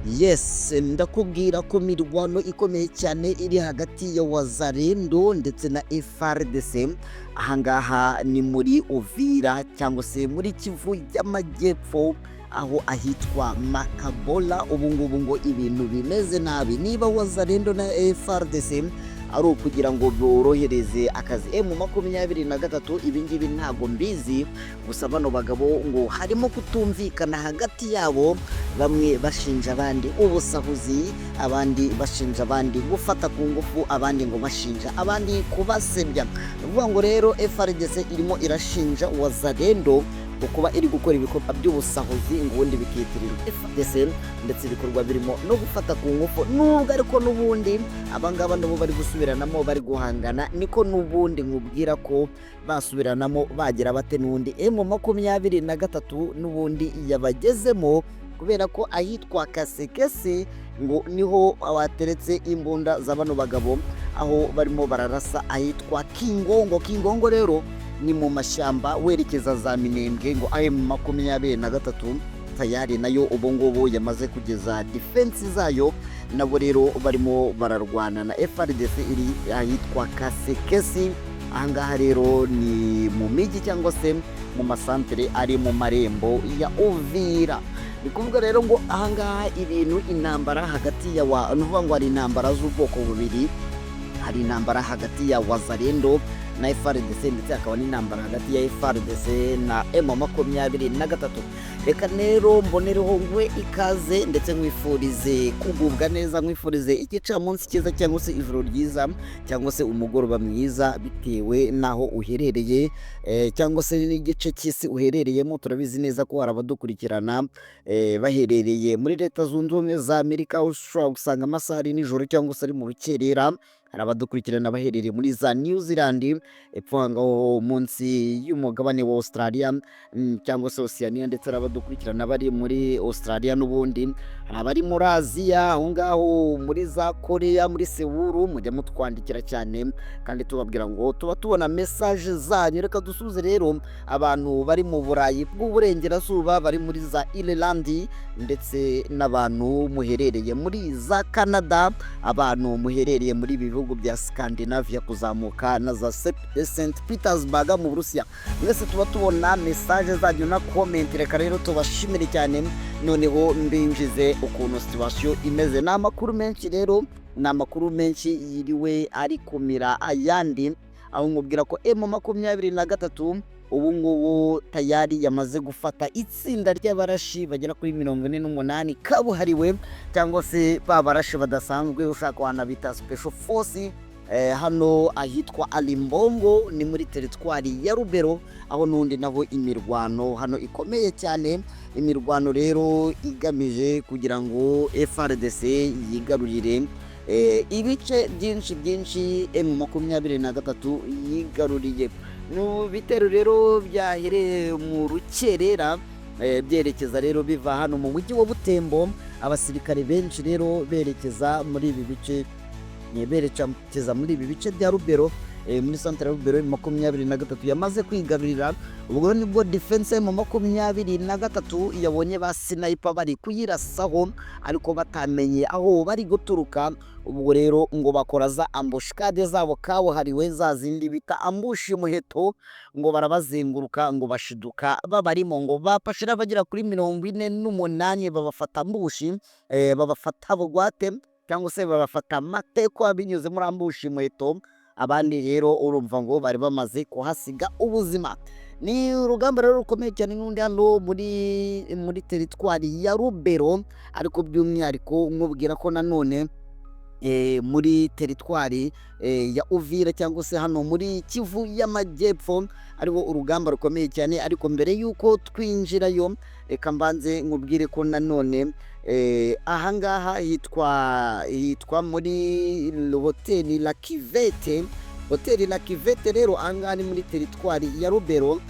Yes, ndakubwira ko mirwano ikomeye cyane iri hagati ya Wazalendo ndetse na FARDC. Ahangaha ni muri Uvira cyangwa se muri Kivu y'Amajyepfo, aho ahitwa Makabola. Ubu ngubu ngo ibintu bimeze nabi. Niba Wazalendo na FARDC ari ukugira ngo borohereze akazi M23, ibi ngibi ntabwo mbizi. Gusa bano bagabo ngo harimo kutumvikana hagati yabo, bamwe bashinja abandi ubusahuzi, abandi bashinja abandi gufata ku ngufu, abandi ngo bashinja abandi kubasebya. Ni ukuvuga ngo rero FARDC irimo irashinja Wazalendo ngo kuba iri gukora ibikorwa by'ubusahuzi, ngo ubundi bikitirirwa FARDC, ndetse ibikorwa birimo no gufata ku ngufu. Nubwo ariko n'ubundi abangaba nabo bari gusubiranamo, bari guhangana, niko n'ubundi nkubwira ko basubiranamo bagira bate, n'ubundi M23 n'ubundi yabagezemo, kubera ko ahitwa Kasekese ngo niho bateretse imbunda za bano bagabo, aho barimo bararasa ahitwa Kingongo. Kingongo rero ni mu mashyamba werekeza za Minembwe. Ngo M23 tayari nayo ubu ngubu yamaze kugeza défense zayo, nabo rero barimo bararwana na FARDC iri ahitwa Kasekesi. Ahangaha rero ni mu mijyi cyangwa se mu masantere ari mu marembo ya Uvira. Ni kuvuga rero ngo ahangaha ibintu, intambara hagati ya wa, ni ukuvuga ngo hari intambara z'ubwoko bubiri: hari intambara hagati ya Wazalendo na FARDC, ndetse hakaba n'intambara hagati ya FARDC na M23. Reka rero mbonereho ngwe ikaze, ndetse nkwifurize kugubwa neza, nkwifurize igicamunsi cyiza cyangwa se ijoro ryiza cyangwa se umugoroba mwiza, bitewe n'aho uherereye cyangwa se n'igice cy'isi uherereyemo. Turabizi neza ko hari abadukurikirana baherereye muri Leta Zunze Ubumwe za Amerika, aho ushobora gusanga amasaha ari nijoro cyangwa se ari mu rukerera. Hari abadukurikirana baherereye muri za New Zealand, epfo aho ngaho munsi y'umugabane wa Australia cyangwa se Oceania, ndetse hari abadukurikirana bari muri Australia n'ubundi. Hari abari muri Aziya, aho ngaho muri za Korea, muri Seoul, mujya mutwandikira cyane kandi tubabwira ngo tuba tubona message zanyu. Reka dusubize rero abantu bari mu Burayi bw'Uburengerazuba, bari muri za Ireland, ndetse n'abantu muherereye muri za Canada, abantu muherereye muri ibi bihugu bya Scandinavia kuzamuka na za St Petersburg mu Burusiya. Mwese tuba tubona message zanyu na comment. Reka rero tubashimire cyane. Noneho mbinjize ukuntu situation imeze. Ni amakuru menshi rero, ni amakuru menshi yiriwe ari kumira ayandi, aho nkubwira ko M23 ubu ngubu tayari yamaze gufata itsinda ry'abarashi bagera kuri 48 kabuhariwe, cyangwa se ba barashi badasanzwe, ushaka wanabita special force, hano ahitwa Alimbongo, ni muri teritwari ya Rubero, aho n'undi naho imirwano hano ikomeye cyane. Imirwano rero igamije kugira ngo FARDC yigarurire ibice byinshi byinshi M23 yigaruriye. Mu bitero rero byahereye mu rukerera, byerekeza rero biva hano mu mujyi wa Butembo, abasirikare benshi rero berekeza muri ibi bice, berekeza muri ibi bice bya Rubero, muri santere ya Rubero 23 yamaze kwigarurira. Ubwo nibwo défense M23 yabonye ba sniper bari kuyirasaho, ariko batamenye aho bari guturuka. Ubwo rero ngo bakora za embuscade zabo kabuhariwe, za zindi bita ambush muheto, ngo barabazenguruka, ngo bashiduka babarimo, ngo bafashe n'abagera kuri 48, babafata ambush, babafata bugwate cyangwa se babafata matekwa binyuze muri ambush muheto. Abandi rero urumva ngo bari bamaze kuhasiga ubuzima. Ni urugamba rero rukomeye cyane n'undi hano muri teritwari ya Rubero, ariko by'umwihariko nkubwira ko nanone muri teritwari ya Uvira cyangwa se hano muri Kivu y'Amajyepfo ariho urugamba rukomeye cyane. Ariko mbere y'uko twinjirayo, reka mbanze nkubwire ko nanone ahangaha hitwa muri hoteli La Cuvette. Hoteli La Cuvette rero ahangaha ni muri teritwari ya Rubero,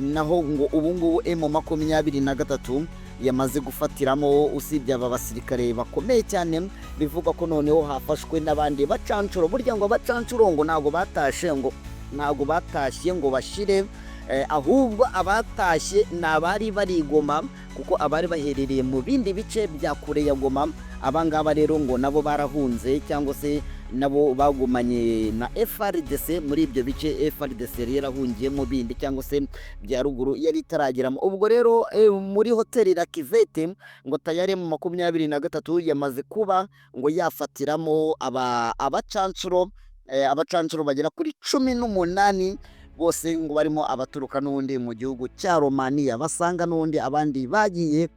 naho ngo ubu ngubu M23 yamaze gufatiramo, usibye aba basirikare bakomeye cyane, bivugwa ko noneho hafashwe n'abandi bacancuro. Burya ngo abacancuro ngo ntabwo batashe, ngo ntabwo batashye ngo bashire. Ahubwo abatashye ni abari bari i Goma, kuko abari baherereye mu bindi bice bya kure ya Goma, abangaba rero ngo nabo barahunze cyangwa se nabo bagumanye na FARDC muri ibyo bice FARDC yari yarahungiyemo bindi cyangwa se bya ruguru yari itarageramo. Ubwo rero muri hoteli La Cuvette ngo tayari M23 yamaze kuba ngo yafatiramo abacancuro bagera kuri 18 bose, ngo barimo abaturuka n'ubundi mu gihugu cya Romania, basanga n'ubundi abandi bagiye.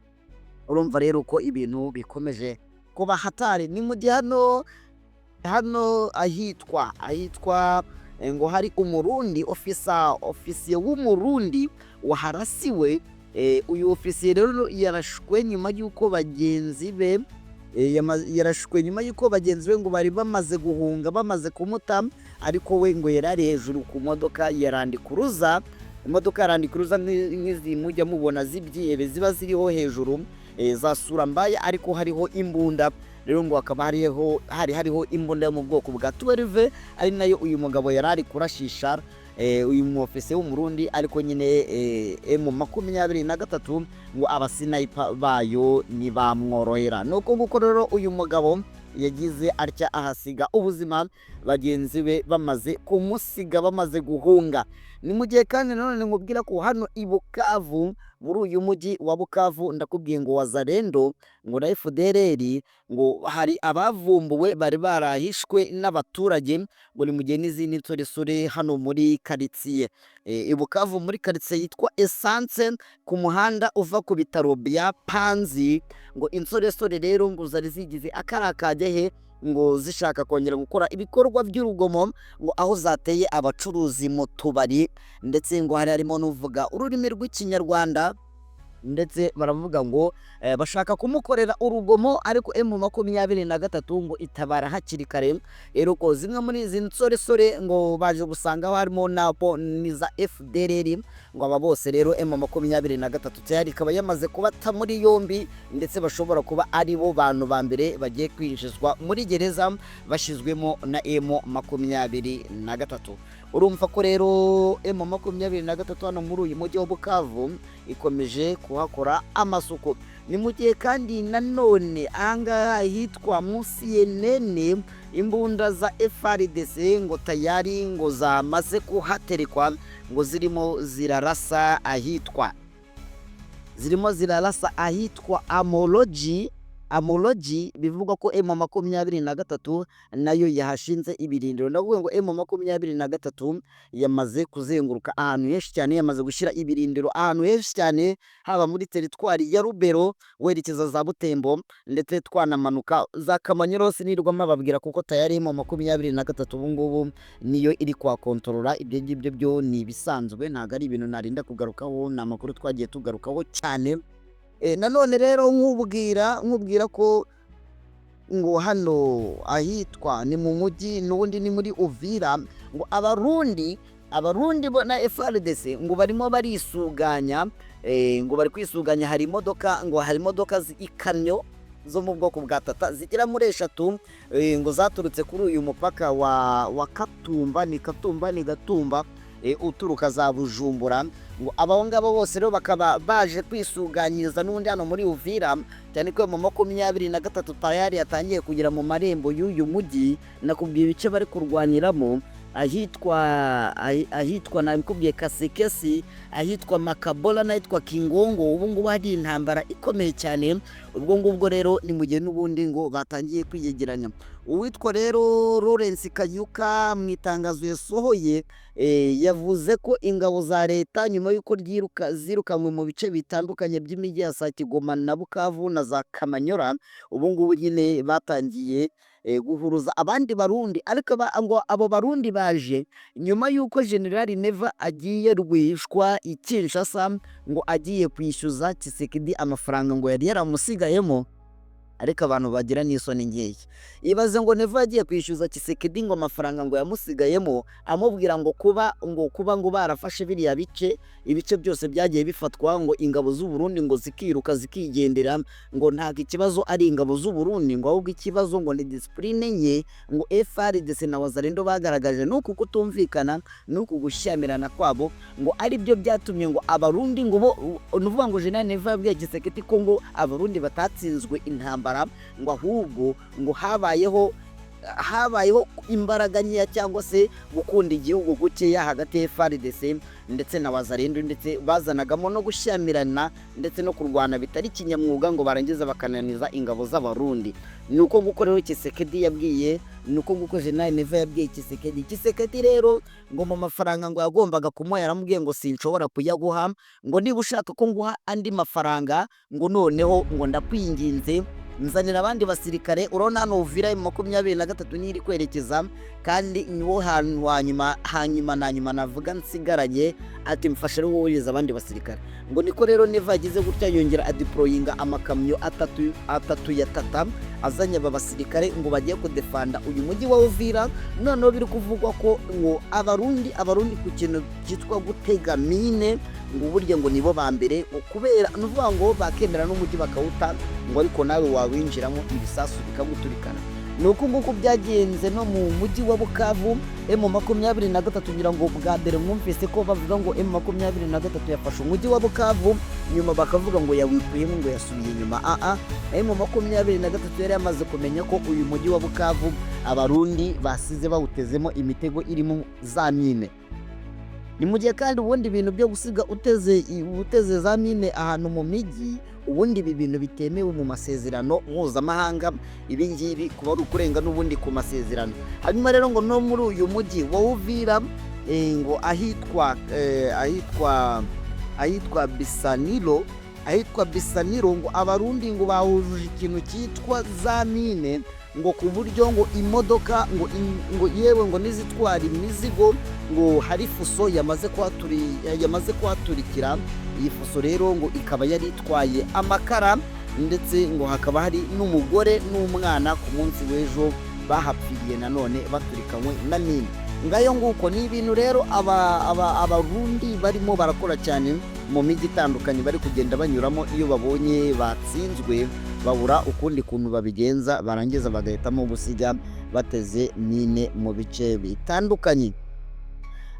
Urumva rero ko ibintu bikomeje kuba hatari. Ni mu gihe hano ahitwa ngo hari Umurundi ofisa, ofisiye w'Umurundi waharasiwe. Uyu ofisiye rero yarashwe nyuma y'uko bagenzi be ngo bari bamaze guhunga, bamaze kumuta, ariko we ngo yari ari hejuru ku modoka ya Land Cruiser. Imodoka ya Land Cruiser nk'izi mujya mubona z'ibyihebe ziba ziriho hejuru za sura mbaya, ariko hariho imbunda. Rero ngo hakaba hari hariho imbunda yo mu bwoko bwa 12, ari nayo uyu mugabo yari ari kurashisha uyu mu ofisiye w'Umurundi. Ariko nyine M23 ngo abasniper bayo ntibamworohera. Ni uko nguko rero uyu mugabo yagize atya ahasiga ubuzima, bagenzi be bamaze kumusiga, bamaze guhunga. Ni mu gihe kandi nanone nkubwira ko hano i Bukavu, muri uyu mujyi wa Bukavu, ndakubwiye ngo Wazalendo ngo na FDLR ngo hari abavumbuwe bari barahishwe n'abaturage, ngo ni mu gihe n'izindi nsoresore hano muri karitsiye i Bukavu, muri karitsiye yitwa Essence, ku muhanda uva ku bitaro bya Panzi, ngo insoresore rero ngo zari zigize akari he ngo zishaka kongera gukora ibikorwa by'urugomo, ngo aho zateye abacuruzi mu tubari, ndetse ngo hari harimo n'uvuga ururimi rw'Ikinyarwanda, ndetse baravuga ngo bashaka kumukorera urugomo, ariko M23 ngo itabara hakiri kare. Rero ko zimwe muri izi nsoresore ngo baje gusanga harimo nabo n'iza FDLR, ngo aba bose rero M23 tayari ikaba yamaze kubata muri yombi, ndetse bashobora kuba ari bo bantu ba mbere bagiye kwinjizwa muri gereza bashyizwemo na M23. Urumva ko rero M23 hano muri uyu mujyi wa Bukavu ikomeje kuhakora amasuku. Ni mu gihe kandi nanone ahangaha hitwa Musienene, imbunda za FARDC ngo tayari ngo zamaze kuhaterekwa, ngo zirimo zirarasa ahitwa Amoloji. Amoloji bivugwa ko M23 nayo yahashinze ibirindiro. Ndavuga ngo M23 yamaze kuzenguruka ahantu henshi cyane, yamaze gushyira ibirindiro ahantu henshi cyane, haba muri teritwari ya Rubero werekeza za Butembo, ndetse twanamanuka za Kamanyola sinirwa mbababwira, kuko tayari M23 ubu ngubu niyo iri kwakontorora. Ibyo ngibyo byo ni ibisanzwe, ntabwo ari ibintu narinda kugarukaho, ni amakuru twagiye tugarukaho cyane. Nanone rero nkubwira ko ngo hano ahitwa ni mu mujyi n'ubundi ni muri Uvira, ngo Abarundi bo na FARDC ngo barimo barisuganya, ngo bari kwisuganya. Hari imodoka ikamyo zo mu bwoko bwa Tata zigera muri eshatu, ngo zaturutse kuri uyu mupaka wa Katumba, ni Katumba, ni Gatumba, uturuka za Bujumbura. Ngo abo ngabo bose rero bakaba baje kwisuganyiriza n'ubundi hano muri Uvira, cyane ko M23 tayari yatangiye kugera mu marembo y'uyu mujyi. Nakubwiye ibice bari kurwaniramo, ahitwa nabikubwiye Kasekesi, ahitwa Makabola n'ahitwa Kingongo. Ubu ngubu hari intambara ikomeye cyane. Ubwo ngubwo rero ni mu gihe n'ubundi ngo batangiye kwiyegeranya. Uwitwa rero Lawrence Kanyuka mu itangazo yasohoye yavuze ko ingabo za leta, nyuma y'uko zirukanywe mu bice bitandukanye by'imijyi ya Sakigoma na Bukavu na za Kamanyola, ubu ngubu nyine batangiye guhuruza abandi Barundi. Ariko ngo abo Barundi baje nyuma y'uko General Neva agiye rwihishwa i Kinshasa, ngo agiye kwishyuza Tshisekedi amafaranga ngo yari yaramusigayemo. Ariko abantu bagira n'isoni nkeya. Ibaze ngo Neva yagiye kwishyuza Tshisekedi ngo amafaranga ngo yamusigayemo, amubwira ngo kuba ngo barafashe biriya bice, ibice byose byagiye bifatwa, ngo ingabo z'u Burundi ngo zikiruka zikigendera, ngo ntabwo ikibazo ari ingabo z'u Burundi, ngo ahubwo ikibazo ngo ni discipline nke ngo FARDC na Wazalendo bagaragaje, n'uku kutumvikana n'uku gushyamirana kwabo, ngo ari byo byatumye ngo Abarundi ngo bo, ni ukuvuga ngo General Neva yabwiye Tshisekedi ko ngo Abarundi batatsinzwe intambara, ngo ahubwo ngo habayeho imbaraga nkeya cyangwa se gukunda igihugu gukeya hagati ya FARDC ndetse na Wazalendo, ndetse bazanagamo no gushyamirana ndetse no kurwana bitari kinyamwuga, ngo barangiza bakananiza ingabo z'Abarundi. Ni uko nguko rero Tshisekedi yabwiye, ni uko nguko General Neva yabwiye Tshisekedi. Tshisekedi rero ngo mu mafaranga ngo yagombaga kumuha, yaramubwiye ngo sinshobora kuyaguha, ngo niba ushaka ko nguha andi mafaranga, ngo noneho ngo ndakwinginze nzanira abandi basirikare. Urabona hano Uvira M23 niyo iri kwerekeza, kandi niwo hantu hanyuma hanyuma na nyuma navuga nsigaranye, ati mfashe rero wohereza abandi basirikare. Ngo niko rero Neva yagize gutya yongera adeployinga amakamyo atatu atatu ya Tata, azanye aba basirikare ngo bagiye kudefanda uyu mujyi wa Uvira. Noneho biri kuvugwa ko ngo Abarundi ku kintu cyitwa gutega mine ngo burya ngo nibo ba mbere, ngo kubera ni ukuvuga ngo bakemera n'umujyi bakawuta, ngo ariko nawe wawinjiramo ibisasu bikaguturikana. Ni uku nguku byagenze no mu mujyi wa Bukavu. M23, ngira ngo bwa mbere mwumvise ko bavuga ngo M23 yafashe umujyi wa Bukavu, nyuma bakavuga ngo yawikuyemo, ngo yasubiye inyuma. Aa, M23 yari yamaze kumenya ko uyu mujyi wa Bukavu Abarundi basize bawutezemo imitego irimo za mine. Ni mu gihe kandi ubundi ibintu byo gusiga uteze za mine ahantu mu mijyi, ubundi ibi bintu bitemewe mu masezerano mpuzamahanga. Ibi ngibi kuba ari ukurenga n'ubundi ku masezerano. Hanyuma rero ngo no muri uyu mujyi wa Uvira, ngo ahitwa Bisaniro, ngo Abarundi ngo bahujuje ikintu cyitwa za mine, ngo ku buryo ngo imodoka ngo yewe ngo n'izitwara imizigo, ngo hari fuso yamaze kuhaturikira. Iyi fuso rero ngo ikaba yari itwaye amakara, ndetse ngo hakaba hari n'umugore n'umwana ku munsi w'ejo bahapfiriye nanone baturikanywe na mine. Ngayo nguko, ni ibintu rero Abarundi barimo barakora cyane mu mijyi itandukanye bari kugenda banyuramo. Iyo babonye batsinzwe babura ukundi kuntu babigenza, barangiza bagahitamo gusiga bateze mine mu bice bitandukanye.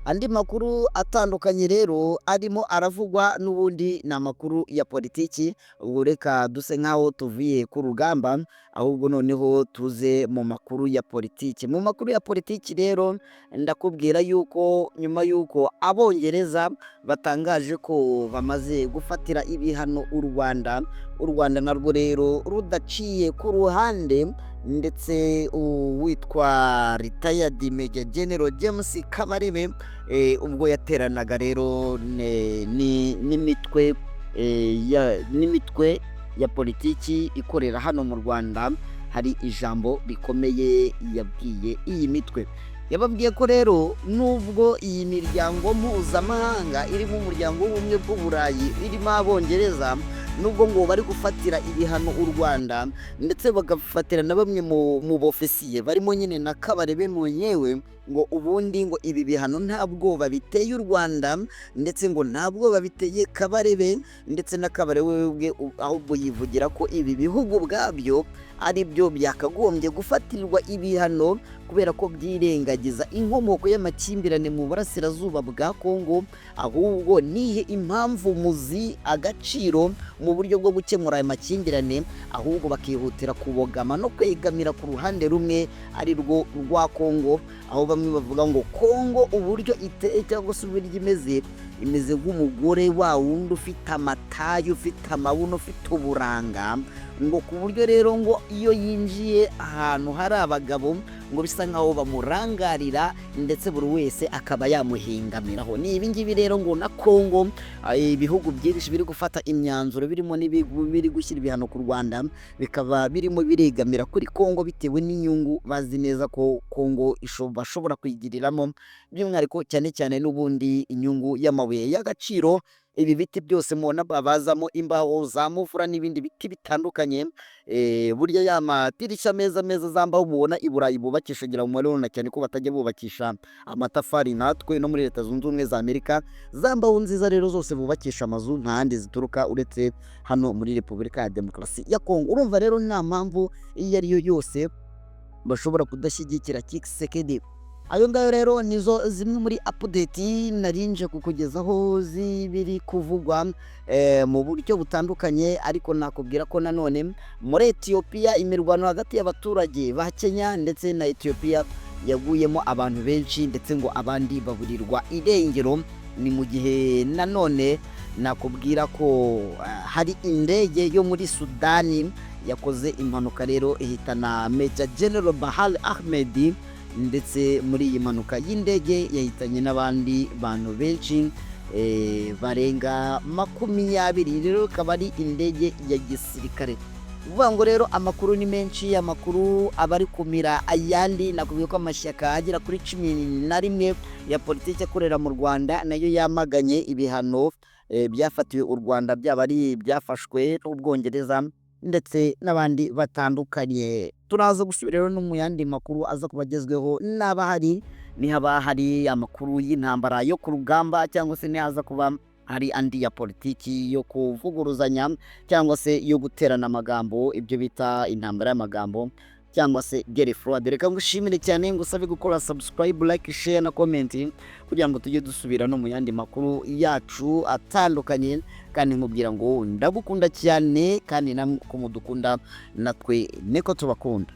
Andi makuru atandukanye rero arimo aravugwa n'ubundi ni amakuru ya politiki. Ubwo reka duse nk'aho tuvuye ku rugamba, ahubwo noneho tuze mu makuru ya politiki. Mu makuru ya politiki rero ndakubwira yuko nyuma y'uko Abongereza batangaje ko bamaze gufatira ibihano u Rwanda, u Rwanda narwo rero rudaciye ku ruhande, ndetse uwitwa retired Major General James Kabarebe, ubwo yateranaga rero n'imitwe ya politiki ikorera hano mu Rwanda, hari ijambo rikomeye yabwiye iyi mitwe. Yababwiye ko rero nubwo iyi miryango mpuzamahanga irimo Umuryango w'Ubumwe bw'Uburayi, irimo Abongereza, nubwo ngo bari gufatira ibihano u Rwanda, ndetse bagafatira na bamwe mu bofisiye barimo nyine na Kabarebe mwenyewe, ngo ubundi ngo ibi bihano nta bwoba biteye u Rwanda, ndetse ngo nta bwoba biteye Kabarebe, ndetse na Kabarebe we ubwe, ahubwo yivugira ko ibi bihugu ubwabyo ari byo byakagombye gufatirwa ibihano, kubera ko byirengagiza inkomoko y'amakimbirane mu burasirazuba bwa Kongo. Ahubwo nihe impamvu muzi agaciro mu buryo bwo gukemura aya makimbirane, ahubwo bakihutira kubogama no kwegamira ku ruhande rumwe, ari rwo rwa Kongo, aho bamwe bavuga ngo Kongo uburyo iteye cyangwa se uburyo imeze, imeze nk'umugore wa wundi ufite amatayi, ufite amabuno, ufite uburanga, ngo ku buryo rero ngo iyo yinjiye ahantu hari abagabo ngo bisa nkaho bamurangarira, ndetse buri wese akaba yamuhingamiraho. Ni ibi ngibi rero ngo na Kongo, ibihugu byinshi biri gufata imyanzuro, birimo n'ibihugu biri gushyira ibihano ku Rwanda, bikaba birimo biregamira kuri Kongo bitewe n'inyungu bazi neza ko Kongo bashobora kuyigiriramo, by'umwihariko cyane cyane n'ubundi inyungu y'amabuye y'agaciro. Ibi biti byose mubona babazamo imbaho za muvura n'ibindi biti bitandukanye, burya ya madirishya meza meza, za mbaho mubona i Burayi bubakisha, ngira ngo murabibona cyane ko batajya bubakisha amatafari natwe no muri Leta Zunze Ubumwe za Amerika. Za mbaho nziza rero zose bubakisha amazu, nta handi zituruka uretse hano muri Repubulika ya Demokarasi ya Kongo. Urumva rero nta mpamvu iyo ari yo yose bashobora kudashyigikira Tshisekedi. Ayo ngayo rero nizo zimwe muri update narinje kukugezaho z'ibiri kuvugwa mu buryo butandukanye. Ariko nakubwira ko nanone muri Etiyopiya imirwano hagati y'abaturage ba Kenya ndetse na Etiyopiya yaguyemo abantu benshi, ndetse ngo abandi baburirwa irengero. Ni mu gihe nanone nakubwira ko hari indege yo muri Sudani yakoze impanuka rero ihitana Major General Bahar Ahmed, ndetse muri iyi mpanuka y'indege yahitanye n'abandi bantu benshi barenga 20. Rero ikaba ari indege ya gisirikare. Uvuga ngo rero amakuru ni menshi, amakuru aba ari kumira ayandi. Nakubwiye ko amashyaka agera kuri 11 ya politiki akorera mu Rwanda nayo yamaganye ibihano byafatiwe u Rwanda, byaba ari ibyafashwe n'Ubwongereza ndetse n'abandi batandukanye. Turaza gusubira rero no mu yandi makuru aza kuba agezweho n'aba hari, nihaba hari amakuru y'intambara yo ku rugamba, cyangwa se nihaza kuba hari andi ya politiki yo kuvuguruzanya cyangwa se yo guterana amagambo, ibyo bita intambara y'amagambo cyangwa se guerre froide. Reka ngushimire cyane, ngusabe gukora subscribe, like, share na comment kugira ngo tujye dusubira no mu yandi makuru yacu atandukanye. Kandi nkubwira ngo ndagukunda cyane, kandi namwe ko mudukunda natwe niko tubakunda.